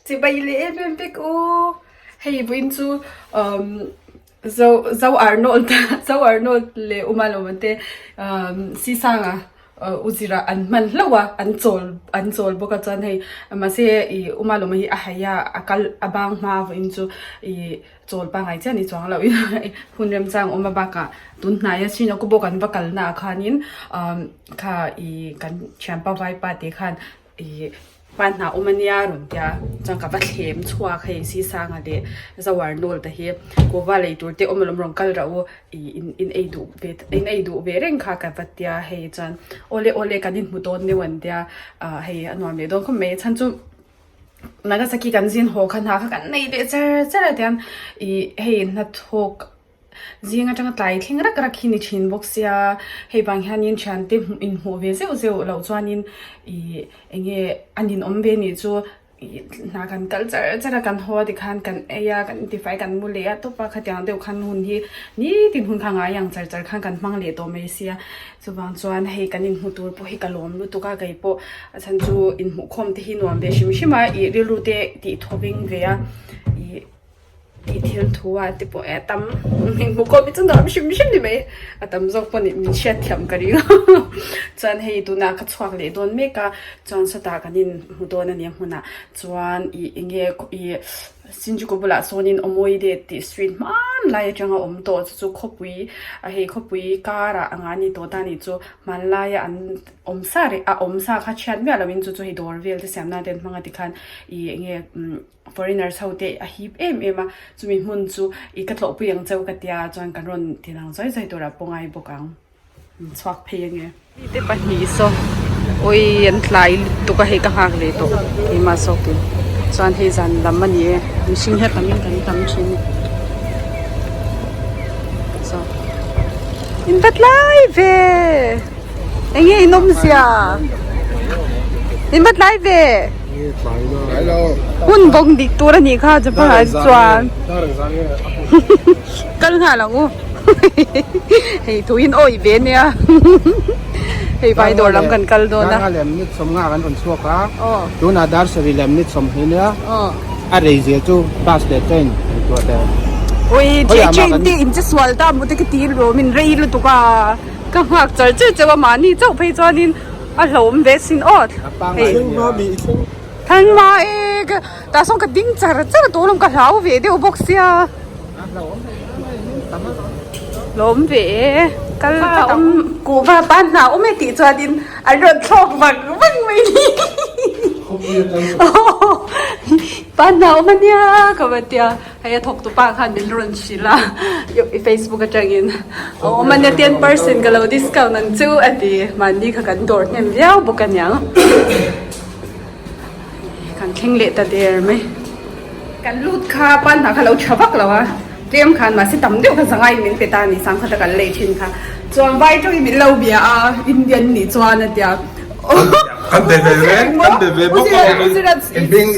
Chibai leh em em vek u. Hei vawiin chu umm Zo Zo Arnold Zo Arnold leh Uma Lawma te umm Sisanga u zirah an hman hlauh a an chawl an chawl bawk a chuan hei mahse ih Uma Lawma hi a hai a a kal a bang hma vawiin chu ih chawl pangngai chiah ni chuang loh in hun remchang awm a bakah tun hnaia Srinaku bawk an va kalna ah khanin umm kha ih kan thianpa vaipa te khan Ih pan hnah awm ania rawn tia chuan ka va thlem chhuak hei Sisanga leh Zoarnold te hi kuhva lei tur te awm alawm rawn kal rah u ih in in ei duh ve in ei duh ve reng kha ka va tia hei chuan awle awle kan inhmu dawn deuh an tia ah hei a nuam leh dawn khawp mai chhan chu Nagasaki kan zin haw kha hna kha kan nei leh char char a tiang ih hei hnathawk. Zing atanga tlai thleng rak rak hi ni thin bawk sia, hei vang hianin thiante inhmuh ve zeuh zeuh loh chuanin ih eng nge a ninawm ve nih chu ih hna kan kal char char a kan haw a tikhan kan ei a kan intifai kan mu leh a tawp a khatiang deuh khan hun hi nitin hun kha ngai ang char char khan kan hmang leh tawh mai sia chuvang chuan hei kan inhmu tur pawh hi ka lawm lutuk a kei pawh a chhan chu inhmuhkhawm te hi nuam ve hrim hrim a ih rilru te tih thawveng ve a ih. Tih thil thu ah te pawh eh tam hmuh khawm hi chu nuam hrim hrim ni mai a tam zawk pawh nih min hriat thiam ka ring chuan hei tunah ka chhuak leh dawn mek a chuan sawtah kan in hmu dawn a nia hmunah chuan ih eng nge ih Shinjuku bulah sawnin Omoide tih street hmanlai atanga awm tawh chu chu khawpui a hei khawpui karah anga ni tawh ta nih chu hmanlaia an awm sa reng a awm sa kha chhiat miah lovin chu chu hei dawr vel te siam nan te an hmang a tikhan ih eng nge umm. Foreigners ho te a hip em em a, chumi hmun chu i ka tlawhpui ang cheu ka tia chuan kan rawn ti lang zawi zawi turah pawh ngai bawk ang, an chhuak phei ange. Mite pahnih saw awi an tlai lutuk a hei ka nghak leh tawh keimah zawkin chuan hei zan lam a ni e mihring hi a tam in kan tam thin a ni saw in va tlai ve eng nge in awmzia in va tlai ve. Hun bawk dik tur a nih kha Japan ah chuan kal nghal ang u hei thu in awih ve ania hei vai dawr lam kan kal dawn a. Dar lem ni sawmnga kan rawn chhuak a tunah dar sarih lem ni sawmhnih nia a rei zia chu bus leh train an tuah te. Ui train te in che sual ta maw te ka ti lawm in rei lutuk a ka nghak char char cheu a mahni chauh phei chuanin. A hlauhawm ve sin aw hei Thanghma e tah sawn ka ding char char tawh alawm ka hlau ve deuh bawk sia hlauhawm ve e kal phawt ang kuhva pan hna awm e tih chuanin an rawn thlawk vang vang mai ni pan hna awm ania ka va tia. Hei a thawk tupa khan min rawn hrilh a i facebook atangin a awm ania 10% ka lo discount ang chu a ti mahni kha kan dawr hnem viau bawk aniang kan thleng leh ta der mai kan lut kha pan hna kha lo tha vak lo a tlem khan mahse tam deuh kha zangai min pe ta a ni sangkhat a kan lei thin kha chuan vai tawngin min lo bia a Indian nih chuan a tia. Kan be ve ve, kan be ve bawk a.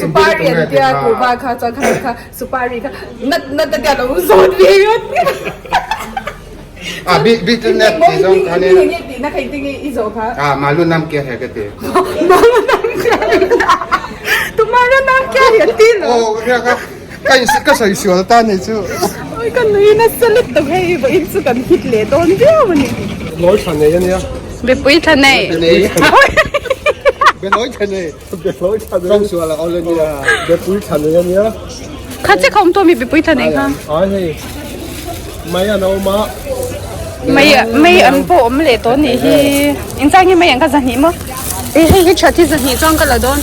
Supari an tia kuhva kha chuan kha kha supari kha nat nat a tia lo zawt ve ngawt. A bi bi chu net ti zawng kha ni. Nge ti na khai tinge i zawh kha. A malu nam kya hai ka ti. Malu nam kya hai. Tumara nam kya hai an ti lo. Oh ka ka ka in ka sawi sual ta ni chu. Oi ka nui nasa lutuk hei vawiin chu kan hit leh dawn viau a ni. Nawi thla nei a nia. Bepui thla nei. Benawi thla nei. Benawi thla nei. Tawng sual a awl a nia. Bepui thla nei a nia. Kha che kha awm tawh mi bepui thla nei kha. Ai hei. Mai an awm a. Mai mai an pawh awm leh tawh nih hi. In chang hi mai an kha zahnih maw? E hei hi that hi zahnih chuan ka la dawn.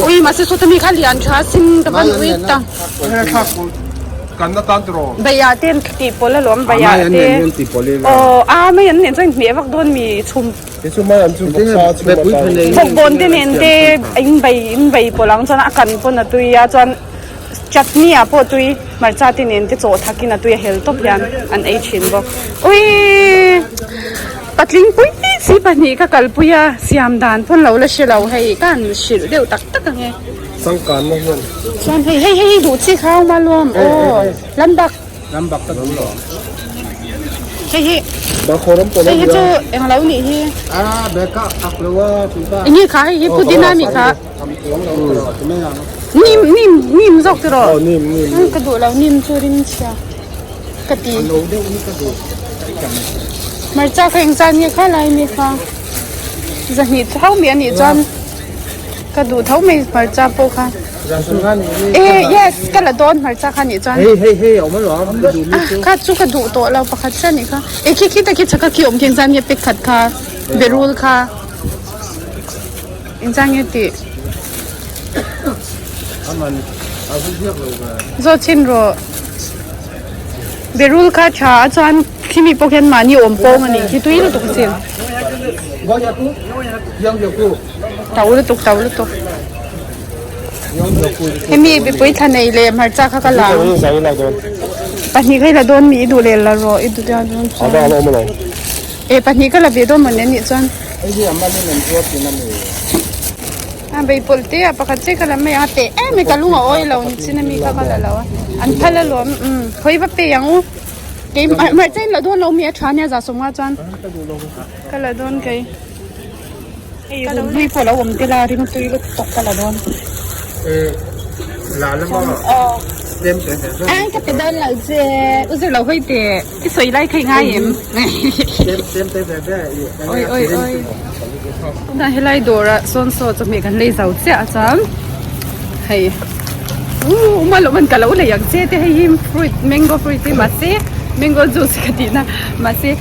Ui mahse sawta mi kha lian tha sin ka van ui ta. Kan na tan tiraw? Baiah te an tih pawlh alawm baiah te. Aw a mai an nen chuan inhmeh vak dawn mi chhum. Bawkbawn te nen te in bai in bai pawlh ang chuan a kan pawn a tui a chuan chutney ah pawh tui hmarcha te nen te chaw thakin a tui a hel tawp hian an ei thin bawk. Uiii patling pui si pahnih ka kalpui a siam dan pawn lo la hre lo hei ka han hrilh deuh tak tak ang e. Changkan na hian. Chuan hei hei hei duh chi kha awm a luam aw lambak. Lambak ka duh lo. Hei hi. Hei hi chu englo nih hi. Enge kha hei hi pudina mi kha. Nim nim nim zawk tiraw. Ka duh lo nim chu rim chhia ka ti. Hmarcha kha engzat nge kha lai mi kha zahnih tho mi anih chuan ka duh tho mai hmarcha pawh kha. E yes ka la dawn hmarcha kha nih chuan kha chu ka duh tawh lo pakhat chiah nih kha e khi khi ta khi chhaka khi awm khi engzat nge pek khat kha berul kha engzat nge tih zawt chhin rawh berul kha tha a chuan khimi pawh khian mahni awm pawng a nih khi tui lutuk chin to lutuk to lutuk. Hemi mipui thla nei leh hmarcha kha ka la ang pahnih kha i la dawn mi i duh leh la rawh i duh dawn chuan e pahnih ka la ve dawn mawni anih chuan a bei pawlh te a pakhat che ka la mai ang a pe em e ka lung a awi lo ni chin ami kha ka la lo a an phal alawm umm khawi va pe ang u kei hmarcha in la dawn lo mi a tha ania za sawmnga chuan ka la dawn kei. Hei hlui pawh lo awm tel a ringtui lutuk tak ka la dawn. Ai ka pe dawn lo che u zir lo hawi teh i sawi lai kha i ngai em. Oi oi oi tunah helai dawrah sawn saw chawhmeh kan lei zo chiah a chuan hei u uma lawm an ka lo lei ang che te hei hi fruit mango fruit hi mahse mango juice ka tihna mahse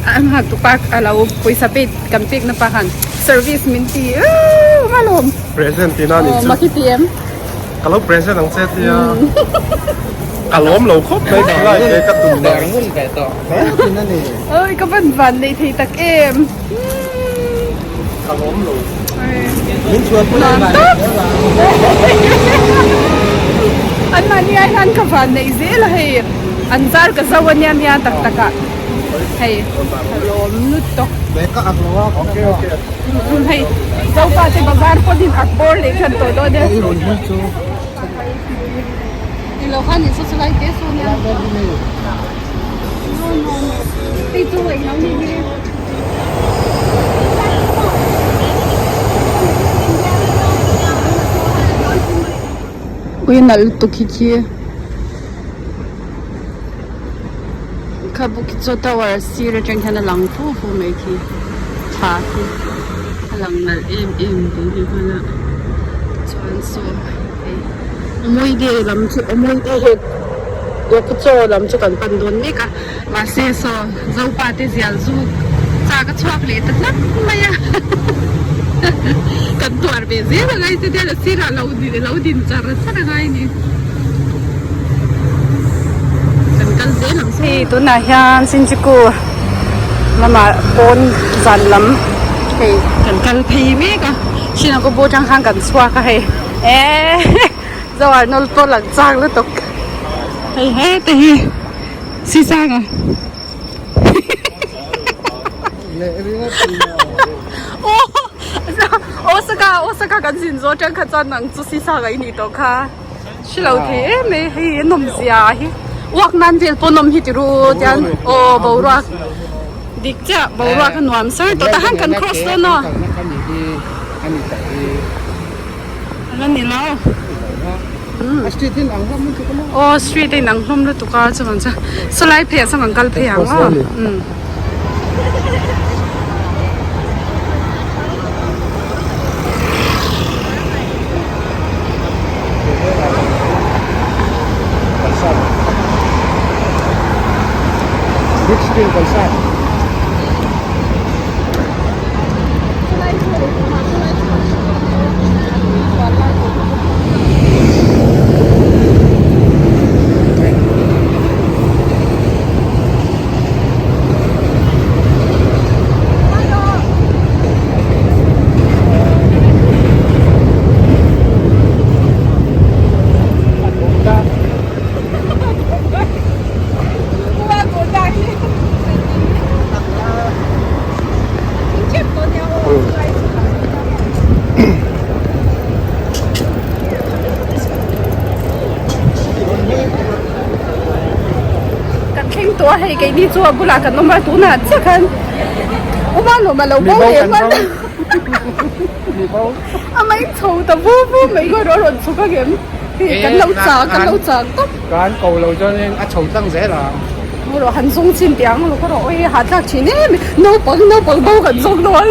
a nghak tupa a lo pawisa pek Kan pek na pa khan service min ti uuh a lawm. Present tina ni chu. Maki ti em? Ka lo present ang che tia. Ka lawm lo khawp mai ka lai te ka tum na. Oi ka van van nei thei tak em. Ka lawm lo. Min chhuah pui Nuam tak. An mahni ai hian ka van nei zel a hei. An zar ka zo ania nia tak tak ah. Hei ka lawm lutuk. Hei zopa te bazar pawhin a bawr leh than tawh dawn e. Ni lo khan in saw chu lai te saw nia. No no no. Hei chu eng lo ni hi. Ui nalh lutuk hi khi. Kha bukit chu tower sir atang hian a lang fu fu mai khi thla khi a lang nalh em em mai leh nghal a chuan saw hei awmawide lam chu awmawide hi chaw lam chu kan pan dawn mek a mahse saw zopa te zial zu chak a chhuak leh ta tlat mai a kan tuar ve zel a ngai che tian a sirah lo lo din char char a ngai a ni kan kal zel ang hei tunah hian Sinchiku lamah pawn zan lam hei kan kal phei mek a Sinagobo atang khan kan chhuak a hei eee Zoar nawl pawh lang chak lutuk hei hete hi Sisanga Osaka Osaka kan zin zawh atang kha chuan nang chu Sisanga i nih tawh kha hrelo thei em mai hei a nawm zia hi uak nan vel pawh nawm hi ti ru tian aw boruak dik chiah boruak a nuam sar tawh tah khan kan cross dawn aw ala ni lo aw street a inang hlawm lutuk a chuvang chuan sawlai phei ah sawn kan kal phei ang aw umm. tawh a hei keini chu a bulah kan awm a tunah chiah khan u Malawma lo bo leh hman a mai chho ta vu vu mai khaw erawh a rawn chhuk ang em hei kan lo chak kan lo chak tawp. Kan ko lo chuanin a chho tlang zel a. Mu rawh han zawng chin teh ang lo khaw rawh awi hahthlak thin em naupang naupang bo kan zawng dawn.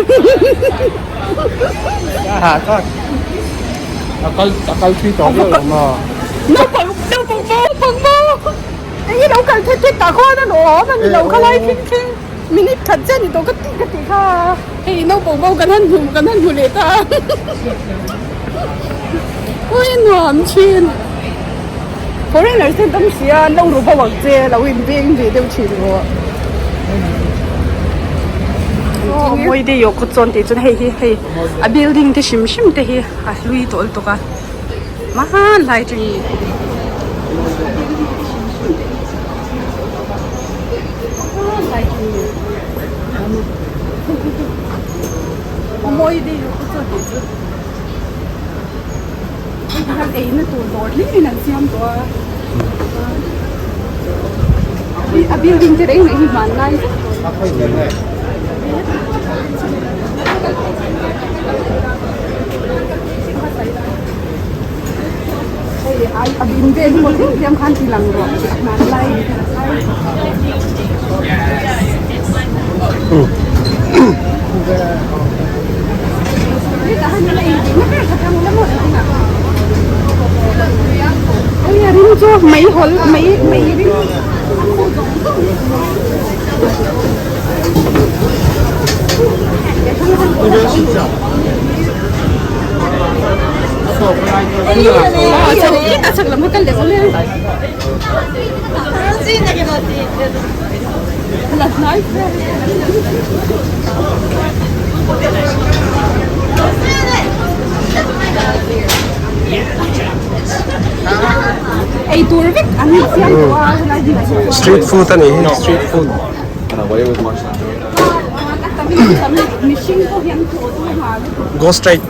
A hahthlak a kal a kal thui tawh viau lo maw. Naupang naupang bo naupang bo eng i lo kal thet thet tah khawn a lawm a ni lo kha lai thleng thleng minute khat chiah ni tawh ka ti ka ti kha hei naupang bo kan han hmu kan han hmu leh ta awi nuam thin. Foreigners te an tam si a, an lo ru bo ang che, lo in veng ve deuh thin rawh. Aw mawi deuh ioh kawt chuan tih chuan hei hi hei a building te hrim hrim te hi a hlui tawh lutuk a hmanlai atangin aw mawi deuh ioh kawt chuan tih chu. Hei hian eina tur dawr hlirin an siam tawh a a building te reng reng hi hmanlai vek hei a bin vel hi maw hlim hliam khan ti lang rawh hmanlai. Eitur vek an siam tawh a helai hi Street food a nih hi street food. Mihring pawh hi an thaw dawn a. Go straight.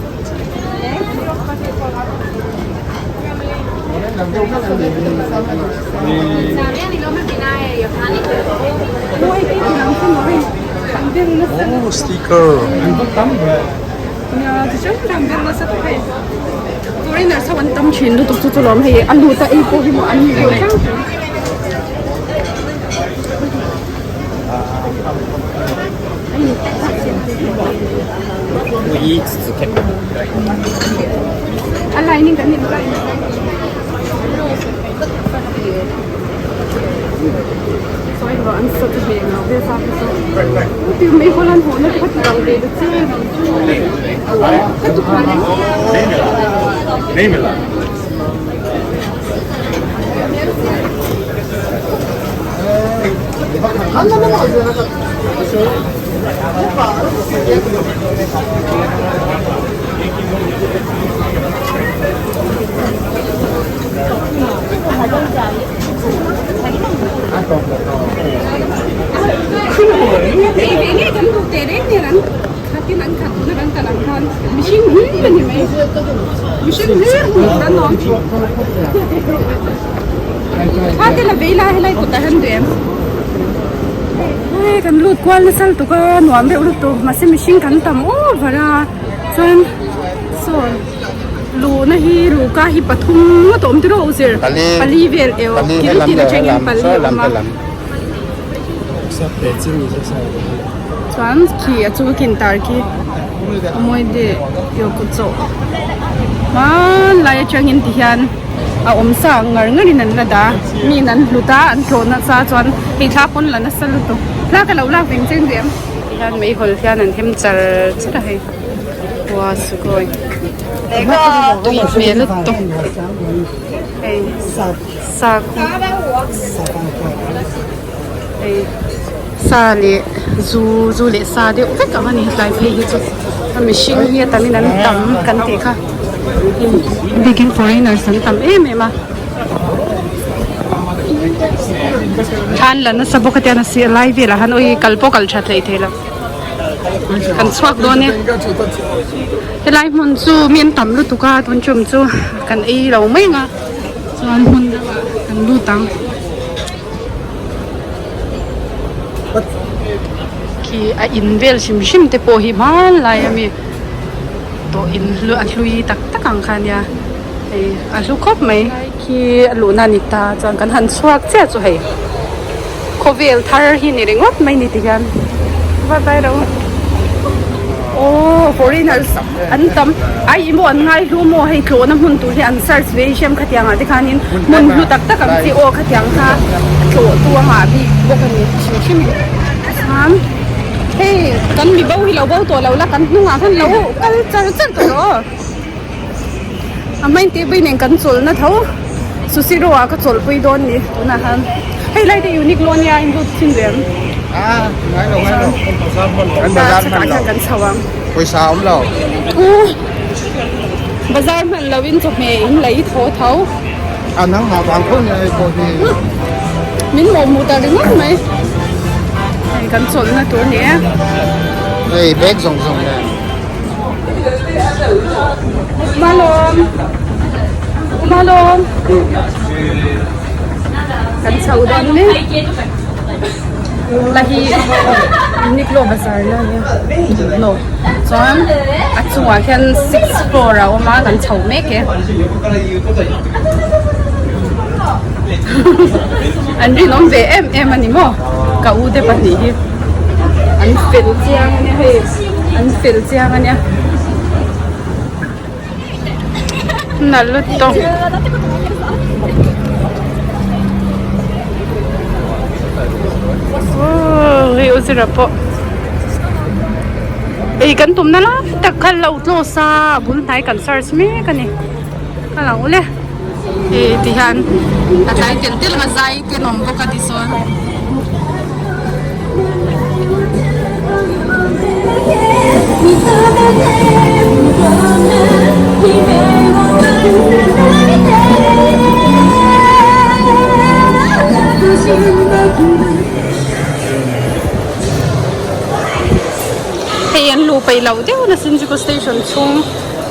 Oh, sticker. Foreigners ho an tam thin lutuk chu chu lawm hei a lut a ei pawh hi maw an deuh tlang tlang. A line in kan in line. Sawi rawh an sawt ve lo ve sa te chu. Ti mai hawn an hawn a ka ti lo ve ta che. Ka tu khan. Hei kan lut kual nasa lutuk a nuam deuh lutuk mahse mihring kan tam over a chuan saw luhna hi luhka hi pathum ngawt a awm tiraw u zir pali vel eo kil tin atangin pali a awm a chuan khi a chu kin tar khi a mawi deuh eo kut chawh hmanlai atangin ti hian. a awm sa ang ngar ngar in an la dah mi in an hlut a an tlawh nasa chuan hei thla pawn la nasa lutuk thla ka lo lak veng cheng ve em tihian meihawl hian an hem char char a hei ua sugoi tui hmel lutuk hei sa hei sa leh zu zu leh sa deuh vek ang a ni tlai phei hi chu a mihring hi a tam in an tam kan tih kha bikin foreigners an tam em em a thlan la nasa bawk a tiang a si a lai velah han awi kal pawh kal that hleih theih loh kan chhuak dawn e helai hmun chu mi an tam lutuk a tun tum chu kan ei lo mai ang a chuan hmun dangah kan lut ang. Khi a in vel hrim hrim te pawh hi hmanlai ami tawh in a hlui tak tak ang kha ania hei a hlu khawp mai. Khi a luhna a ni ta chuan kan han chhuak chiah chu hei khawvel thar hi ni ringawt mai ni ti hian va vai ro aw foreigners an tam ai emaw an ngai hlu maw hei tlawhna hmun tur hi an search ve hi hriam khatiang ah te khanin hmun hlu tak tak ang chi aw khatiang kha tlawh tu a ngah bik bawk a ni hrim hrim chuan hei kan mi bo hi lo bo tawh lo la kan hnungah khan lo kal char char tawh rawh aw. A hmain tih pui nen kan chawlhna tho Sushiro ah ka chawlhpui dawn ni tunah khan hei lai te Uniqlo nia in lut thin ve ang Ah ngai lo ngai lo kan bazar hman lo kan chho ang pawisa awm lo bazar hman lo in chawhmeh in lei tho tho a nang ha vang tho nia hei pawh hi min mawh hmuh ta ringawt mai hei kan chawlhna tur ni e hei bag zawng zawng nen Malawm Malawm kan chho dawn mek la hi Uniqlo bazar la nia Uniqlo chuan a chungah khian six floor a awm a kan chho mek e an rinawm ve em em a ni maw ka u te pahnih hi an fel chiang a nia hei. An fel chiang a nia. Nalh lutuk. Aww hei Uzira pawh. Ei kan tumna lai tak kha lo close a a bul hnai kan search mek a ni. A lang ule. Hei ti hian a tlai telh telh ang a zai te an awm bawk a tichuan. Hei an luh peih loh deuh na Shinjuku station chhung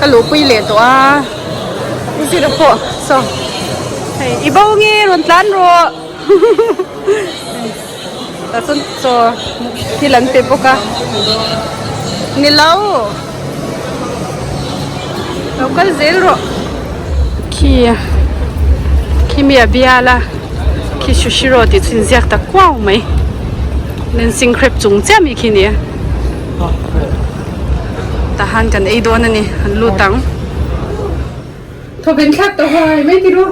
ka luhpui leh tawh a zira pawh saw hei i bo nge rawn tlan rawh. Tah chuan chaw thil an pe bawk a ni lo lo kal zel rawh khi khi mi a bial a khi sushiro tih chu inziak ta kuau mai dancing crab chung chiah mi khi ni a tah han kan ei dawn a ni an lut ang thawven thlak ta huai mai ti ru.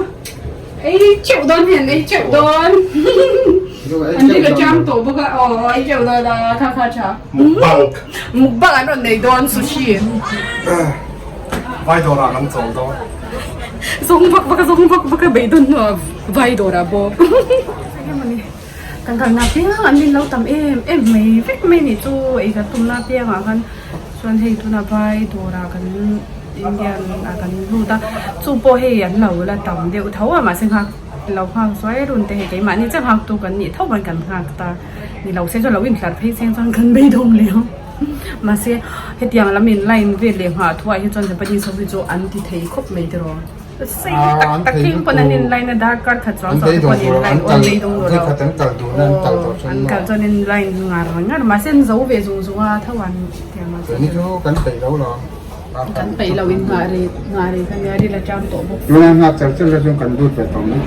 Ei teuh dawn hian ei teuh dawn. An ti la chang tawh bawk a aw ei teuh dawn a kha kha tha. Mukbang. Mukbang an rawn nei dawn sushi. Vai dawrah kan chawl dawn. Zawng vak vak a zawng vak vak a beidawn hnuah vai dawrah bawk. Kan kalna piang an min lo tam em em mai vek mai nih chu ei kan tumna piangah khan chuan hei tunah vai dawrah kan Indian ah kan lut a chu pawh hei an lo la tam deuh tho a mahse nghak lo nghak zuai run te hei keimahni chiah nghak tu kan nih tho chuan kan nghak ta ni lo se chuan lo inhlar phei cheng chuan kan beidawng leh ang mahse hetiang lam in line vel leh nghah thuah hi chuan Japanese ho hi chu an ti thei khawp mai tiraw. Sei tak tak thleng pawn an in line a darkar khat chuang chuang te pawh an in line awn lei dawng lo lo aw an kal chuan in line ngar ngar mahse an zo ve zung zung a tho an tiang a kan peih lo lo kan peih lo in nghah ri nghah ri kha nia ril a cham tawh bawk tuna nghak char char la chuan kan lut ve tawh mai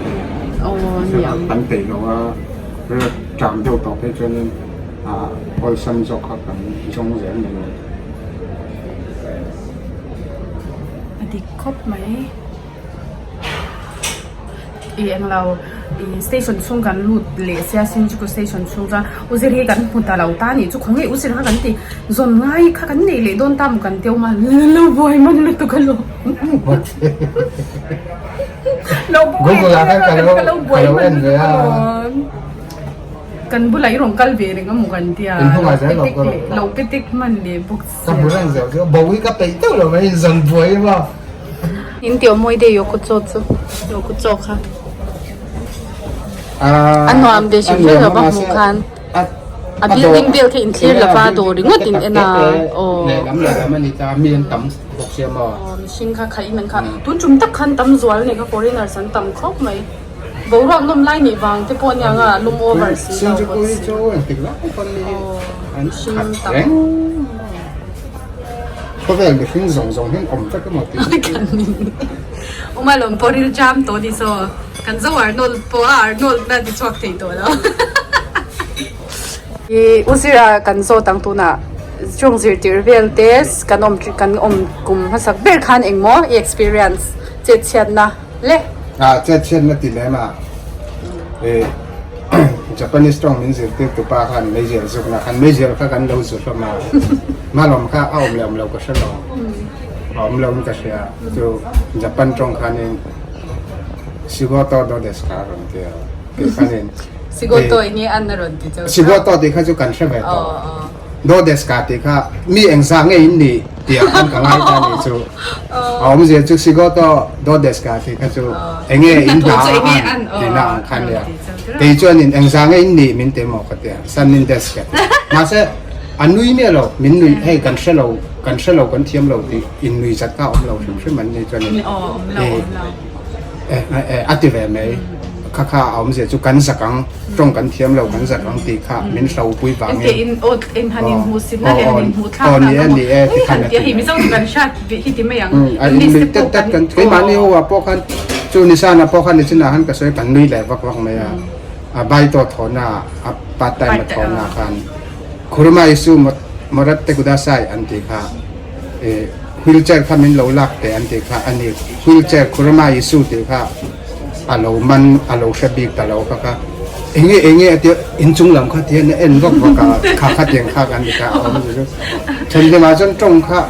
aw nia kan peih lo a ril a cham deuh tawh phei chuan in a awlsam zawk kha kan zawng zel mai A dik khawp mai. Ih englo ih station chhung kan lut leh sia Shinjuku station chhung chuan u zir hi kan hmu ta lo ta nih chu khaw nge u zir kha kan ti zawn ngai kha kan neih leh dawn ta maw kan ti awm a lo buai man lutuk a lo lo buai ka lo buai man lutuk a lo. Kan bulah i rawn kal ve reng a maw kan tia lo pe tek hman leh bawk sia. Ka hmu reng zel chu bawi ka peih teuh lo mai in zan buai emaw. In ti awm mawi deuh yokucho chu yokucho kha a nuam ve hrim hrim lo va hmuh khan a building vel kha in thlir lova dawr ringawt in en a aw. Lehlam lehlam a ni ta mi an tam bawk sia maw. Aw mihring kha khaih in an kha tun tum tak khan tam zual nei kha foreigners an tam khawp mai. Boruak nawm lai nih vang te pawh aniang a lum over si lo Shinjuku hi chu engtik lai pawn hi an khat reng khawvel mihring zawng zawng hian awm vek emaw tih hi kan ni Uma lawm pawh ril jam tawh ni saw kan zo Arnold pawh a Arnold na ti chhuak thei tawh lo I u zira kan zawt ang tunah chung zirtir vel te kan awm kan awm kum hmasak ber khan engmaw i experience chetchhiatna le. A chetchhiatna ti lem a e Japanese tawng min zirtir tu pa khan meizial zukna khan meizial kha kan lo zu hlawm a hmalawm kha a awm leh awm lo ka hre lo a awm lo in ka hria chu Japan tawng khanin Shigoto do desu ka a rawn ti a kei khanin Shigoto enge an a rawn ti chauh Shigoto tih kha chu kan hre ve tawh. Do desu ka tih kha mi engzah nge in nih tih ah khan ka ngai ta nih chu. A awmzia chu Shigoto do desu ka tih kha chu enge in hna a an tihna ang kha nia. Kei chuanin engzah nge in nih min ti maw ka tia Sannin desu ka ti. Mahse a nui miah lo min nui hei kan hre lo kan hre lo kan thiam lo tih in nui zat kha a awm lo hrim hrim an ni chuanin a ti ve mai. Kha kha a awmzia chu kan zak ang. Tawng kan thiam lo kan zat ang tih kha min hlo pui vangin. Engte in aw in han in hmuh sitna leh han in hmuh thlak na ni e ni e ti khan a ti. Hei Mizo chu kan hriat hi ti mai ang. A in nuih tet tet kan keimahni ho ah pawh khan chu Nisana pawh khan nichinah khan ka sawi kan nui leh vak vak mai a. A baito thawhna a part time a thawhna khan Khurma isu morat te kudasai an tih kha wheelchair kha min lo lak teh an tih kha a ni wheelchair Khurma isu tih kha a lo man a lo hre bik ta lo kha kha enge enge a tia inchung lam kha tihian a en vak vak a kha kha tiang kha kan ni kha a awm chu thenhlimah chuan tawng kha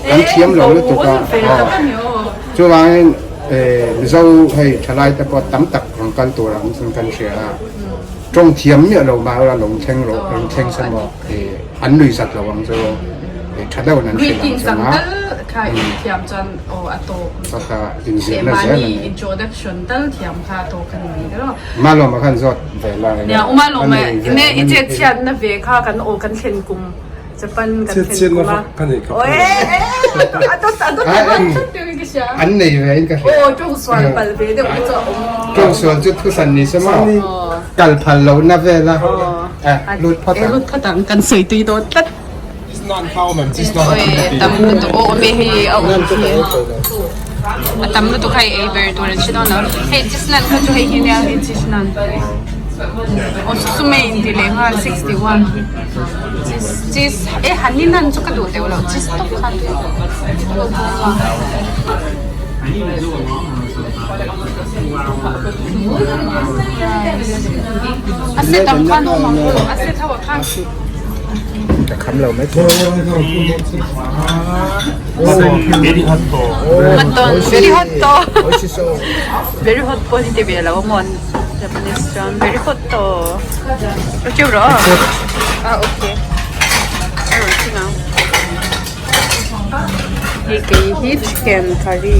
kan thiam lo lutuk a aw chuvangin Mizo hei thalai te pawh tam tak rawn kal tur ang chuan kan hria a tawng thiam miah lo mah ula lo thleng rawh rawn thleng se maw an nui zat lo ang chu tha deuh in an hrilh ang chu ma Kha inzirna zel a ni. Introduction tal thiam kha tawk a ni mai ber aw. Malawma khan zawt ve la. Nia Umalawma ine i chet chhiatna ve kha kan aw kan thlen kum Japan kan thlen kum a. An nei ve in ka hria. Aw tawng sual pal ve deuh te chu a awm. Tawng sual chu thuhran ni se maw. Kal phal lohna vel a. Lut phawt ang. Lut phawt ang kan sawi tui dawn tlat. Oi tam lutuk aw awm e hei a awm khi a tam lutuk hei ei ber tur an hre dawn lo hei cheese naan kha chu hei hi nia hei cheese naan aw susume in ti leh nghal 61 cheese cheese e honey naan chu ka duh deuh lo cheese tawp kha a set ang khan awm ang a set ho ah khan. Ka kham lo mai thei. Very hot to. Mutton very hot to. Very hot pawh hi ti ve lo amawn Japanese chuan very hot to. Ka cheu rawh. Ah okay. A rawn thleng ang. Hei kei hi chicken curry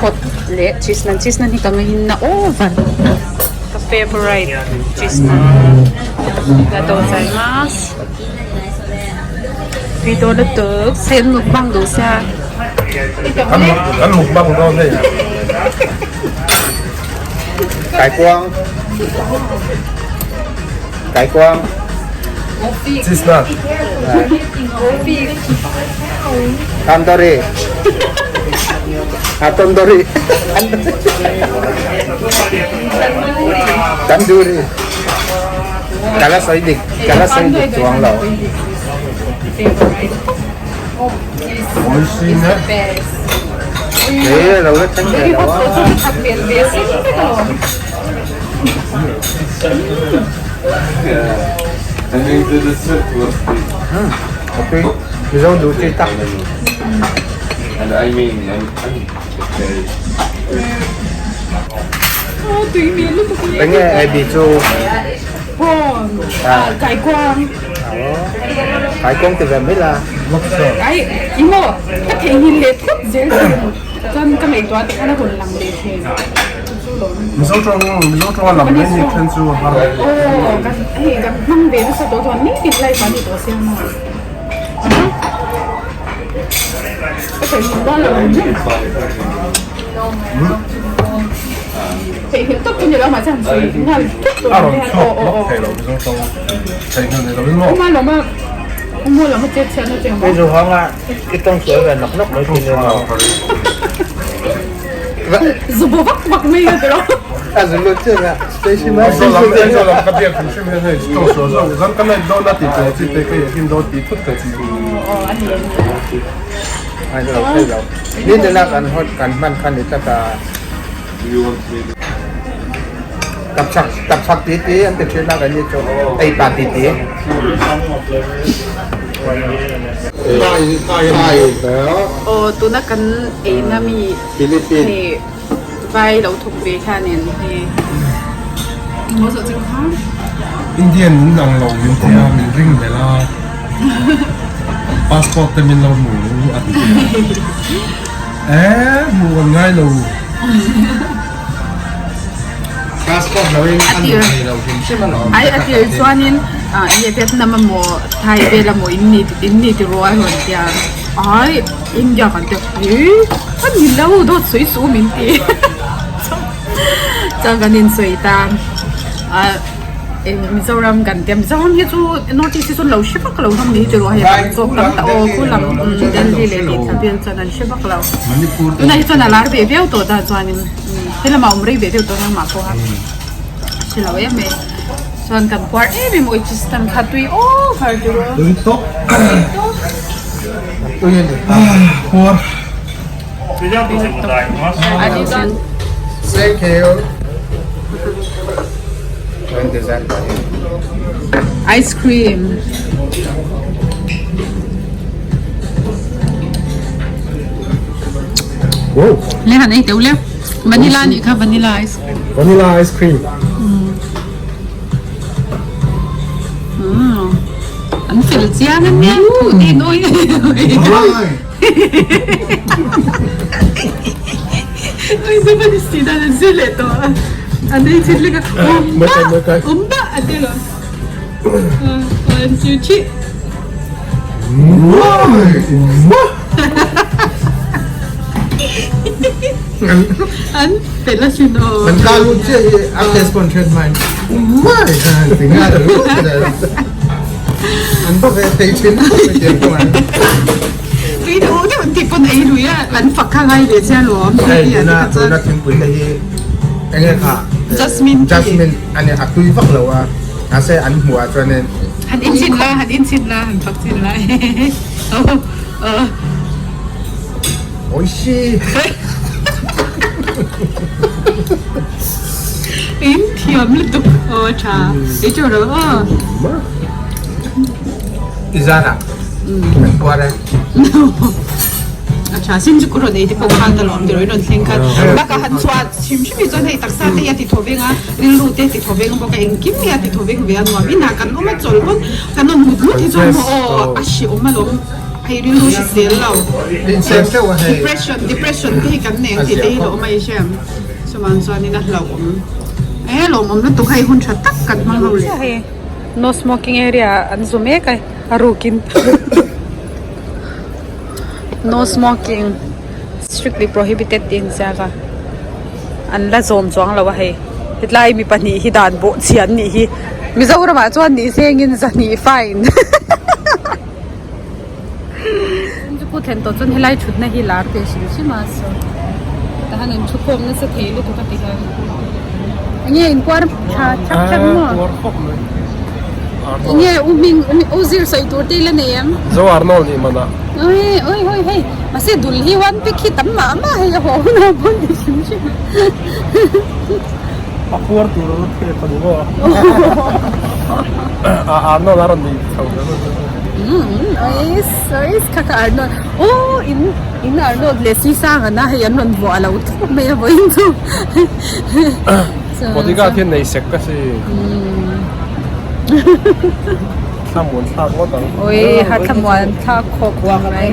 pot leh cheese naan cheese naan hi ka ngahin na over ka favourite cheese naan arigatou gozaimasu tui dawn lutuk sen mukbang duh sia Kan mukbang dawn hei. Kaikuang Kaikuang Cheese naan. Tandoori. Ah, tandoori. Tandoori. Ka la sawi dik, ka la sawi dik chuang lo. Ê, lo la thleng ve lo a. Ok, Mizo duh chi tak. Enge Abby chu? Kaikuang. Kaikuang ti ve mai la. Ai, emaw ka theihnghilh leh thut zel thin. Chuan ka ngaihtuah te khan a rawn lang leh thin. Mizo tawng Mizo tawng a lam mai ni then chu a har. Aw kan hei kan hmang ve nasa tawh chuan nitin life ah ni tawh sia maw. Ka theihnghilh dawn lo ang. Theihnghilh tawp chu ni lo mahse han sawi nghal tawp tur A rawn chhuak lawk thei lo Mizo tawng theihnghilh ni lo in maw? Uma lawma umu lawma chet chhiatna chu engmaw? Hei chu hanga i tawng sual ve nawk nawk mai thin emaw? Zu bo vak vak mai a tiraw? A zu lut chiah a, Stacy mai Aizawl lam Aizawl lam ka biak hrim hrim hian hei tawng sual zawk zan ka night dawn a tih tur chi te ka yakin dawn tih thut ka chi. Aw a ni a ni. Ai lo thei lo. Ni tina kan hot kan hman kha ni tlat a. Tapchhak tapchhak ti ti an ti thin a kan ni chu ei pa ti ti. Thai Aw tuna kan eina mi Philippines hei vai lo thawk ve hianin hei maw zawh chu kha. Indian min ang lo min ti a min ring hlel a passport te min lo hmu a ti a eh hmuh kan ngai lo. Passport lo in a lut thei lo hrim hrim alawm. Ai a tir chuanin enge Vietnam emaw Thai vel emaw in ni in ni ti rual rawn tia ai India kan tia ih a ni lo dawt sawi suh min ti chuan kan insawi ta a eng Mizoram kan tia Mizoram hi chu North East hi chu an lo hre vak lo hlawm ni tiraw hei kan zawk tam ta aw khu lam Delhi leh tih thla vel chuan an hre vak lo tunah hi chuan a lar ve viau tawh ta chuanin. He lamah awm rei ve deuh dawn engmah pawh a hre lo em mai chuan kan puar em em awih chistan kha tui over tih rawh tui tawp tui a ni puar Thank you. When does that Ice cream. Le han ei teuh le vanilla nih kha vanilla ice vanilla ice cream an fel chiang a nia thu te nawi oi se van si dan an zir leh tawh a an ei chhin lek a umba umba a ti lo one two three An fel a sin aw. Kan ka lut chiah hi a test pawn hriat hmain mai an ti nghal an bawk e thei thin Tui duh deuh an tih pawn ei lui a an fak kha ngai ve chiah alawm. Hei tuna tuna thingpui te hi enge kha Jasmine tea. Jasmine ani a tui vak lo a mahse an hmuh ah chuanin Han inchhin la han inchhin la han fak chin la Oishi! In thiam lutuk aw tha ei chu ro aw. I zan ah kan puar e. A tha sin chu ku rawn ei te pawh khan ka lawm tiraw in rawn thleng khan bakah han chhuah hrim hrim hi chuan hei taksa te hi a ti thaw veng a rilru te a ti thaw veng bawk a engkim hi a ti thaw veng ve a nuam inah kan awm a chawl pawn kan rawn mut mut hi chuan maw aw a hreawm alawm. Hei rilru hrisel lo. Depression depression te hi kan nei ang tih te hi lawm a i hriam. Chuvang chuanin a hlauhawm. E lawmawm lutuk hei hun tha tak kan hmang ho leh. Hei no smoking area an zu mek a a rukin no smoking strictly prohibited tih a inziak a an la zawm chuang lo a hei hetlai mi pahnih hi dan bawh chhia an nih hi Mizoramah chuan nih sengin zahnih fine. Chu ku thlen tawh chuan helai thutna hi lar ve hrim hrim a so tahan an thu khawm nasa thei lutuk a ti hian enge inkuar tha thak thak maw Kuar khawp mai enge u hming u zir sawi tur te ila nei em Zo Arnold nih man ah oi oi hoi hei mahse dul hi one pic hi tam mah mah hei a haw hun ah pawn ti hrim hrim a puar tur a phek a ni maw a Arnold a rawn nei chho Ois ois kha kha Arnold aw in in Arnold leh si sang ana hei an rawn vuah lo thawp mai a vawiin chu bodyguard hian nei sek ka si thlamuan thlak ngawt ang oi ha thlamuan thlak khawp mai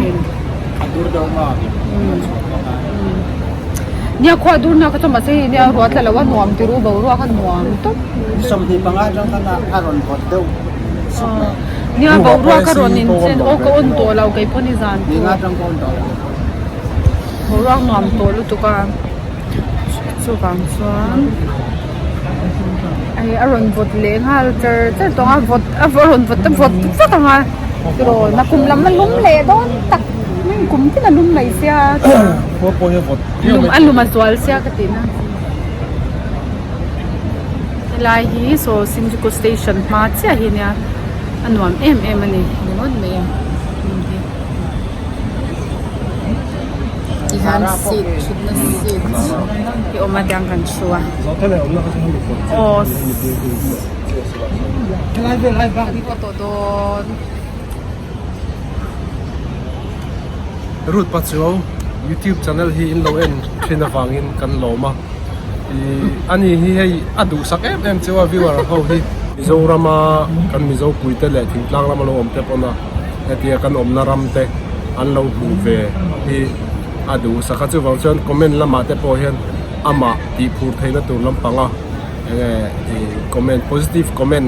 Nia khua dur na kha chu mahse hei nia ruah tla lo a nuam ti ru boruak a nuam tawp. 25 atang khan a rawn vawt deuh sawk mai. Nia boruak a rawn in chen aw ka on tawh lo kei pawh ni zan chu. Ninga atang ka on tawh lo. Boruak nuam tawh lutuk a. chuvang chuan hei a rawn vawt leh nghal char char tawh ang a vawt a rawn vawt a vawt vak ang a tiraw nakum lam a lum leh dawn tak kum tin a lum mai sia lum a lum a zual sia ka tih na helai hi saw Shinjuku station hma chiah hi nia a nuam em em a ni ringawt mai a hmun hi. Tihian seat thutna seat hi awm a tiang kan thu a aw tawh dawn. Ruth Pachuau YouTube channel hi in lo en thin avangin kan lawm a ih ani hi hei a duhsak em em cheu a viewer ho hi Mizorama kan Mizo puite leh thingtlang lama lo awm te pawn a. Hetia kan awmna ram te an lo hmuh ve hi a duh sak a, chuvang chuan comment lamah te pawh hian amah tih phur theihna tur lampanga enge ih comment positive comment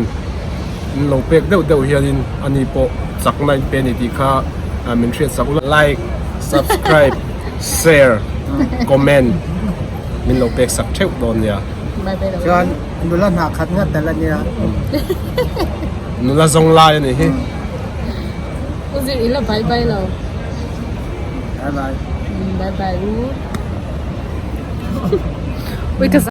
an lo pek deuh deuh hianin ani pawh chakna in pe a ni tih kha min hriat sak ula. Like, subscribe, share, comment min lo pek sak theuh dawn nia. Chuan nula hnah khat ngat tel a nia. Nula zawng lai a nih hi. U zir ila bye bye lo. Bye bye. Bye bye u. Ui ka.